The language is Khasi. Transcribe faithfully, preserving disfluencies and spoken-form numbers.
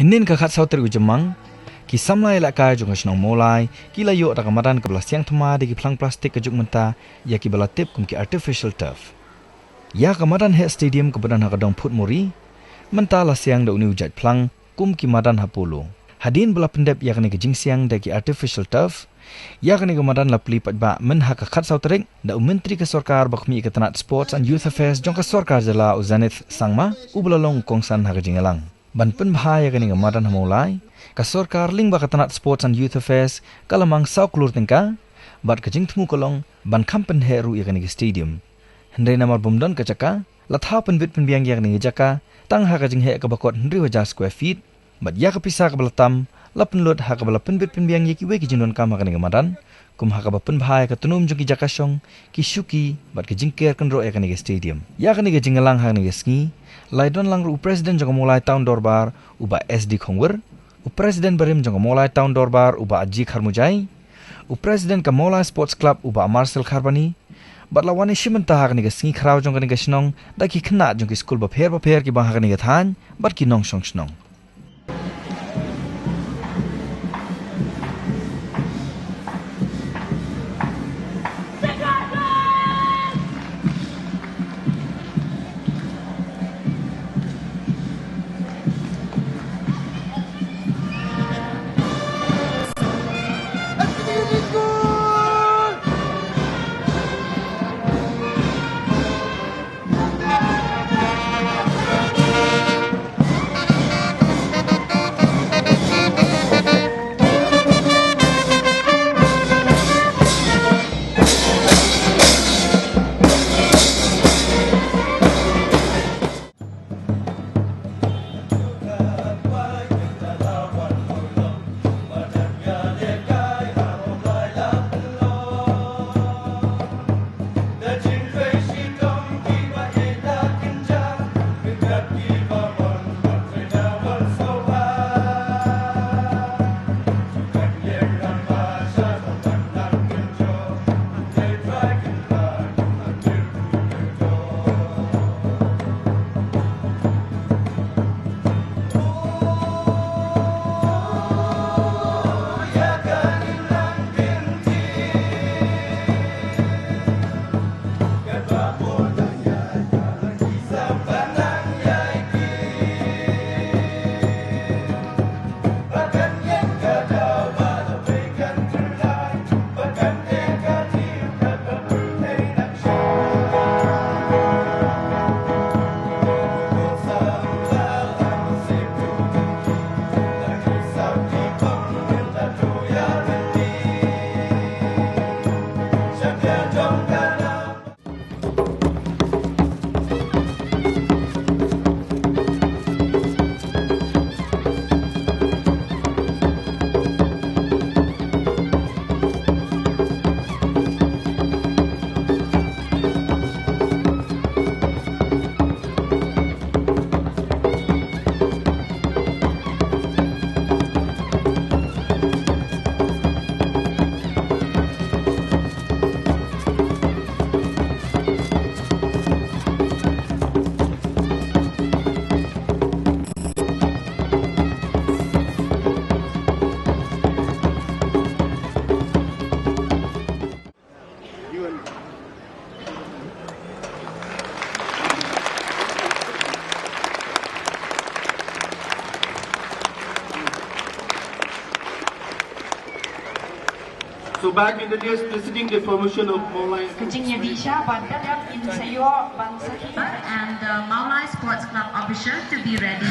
Hynnin ka khatsaw tarik u Jymmang, ki samla ïalehkai jong ka shnong Mawlai ki la ïoh da ka madan kaba la siang thma da ki phlang plastik ka juk mynta, ïa kiba la tip kum ki artificial turf. Ïa ka madan heh stadium kaba don ha ka dong Phutmori mynta la siang da une u jait phlang kum ki madan ha Polo. Hadien ba la pyndep ïa kane ka jingsiang da ki artificial turf, ïa kane ka madan la plie paidbah myn ha ka khatsaw tarik da u Myntri ka Sorkar ba khmih ïa ka tnat Sports and Youth Affairs jong ka Sorkar Jylla, u Zenith Sangma, uba la long u kongsan ha ka jingïalang. Ban pynbha ïa kane ka madan ha Mawlai, ka sorkar lyngba ka tnat Sports and Youth Affairs ka la mang saw klur tyngka, bad ka jingthmu ka long ban kham pynheh ruh ïa kane ka stadium. Hynrei namar bym don ka jaka, la thaw pynbit pynbiang ïa kane ka jaka tang ha ka jingheh kaba kot hynriew hajar square feet, bad ïa ka pisa kaba la tam la pynlut ha kaba la pynbit pynbiang ïa kiwei ki jingdonkam ha kane ka madan, kum ha kaba pynbha ïa ka tnum jong ki jaka shong, ki shuki, bad ka jingker kynroh ïa kane ka stadium. Ïa kane ka jingïalang ha kane ka sngi la ïadon lang ruh u President jong ka Mawlai Town Dorbar, u Bah S D Khongwir, u President barim jong ka Mawlai Town Dorbar, u Bah Aji Kharmujai, u President ka Mawlai Sports Club, u Bah Marcel Kharbani, bad la wan ïashim bynta ha kane ka sngi khraw jong kane ka shnong da ki khynnah jong ki skul bapher bapher kiba ha kane ka thaiñ bad ki nongshong shnong. So back in the days preceding the formation of Mawlai. Ka jingïadih sha ba dang ïa in sa ïoh ban sakhi. And the Mawlai Sports Club official to be ready.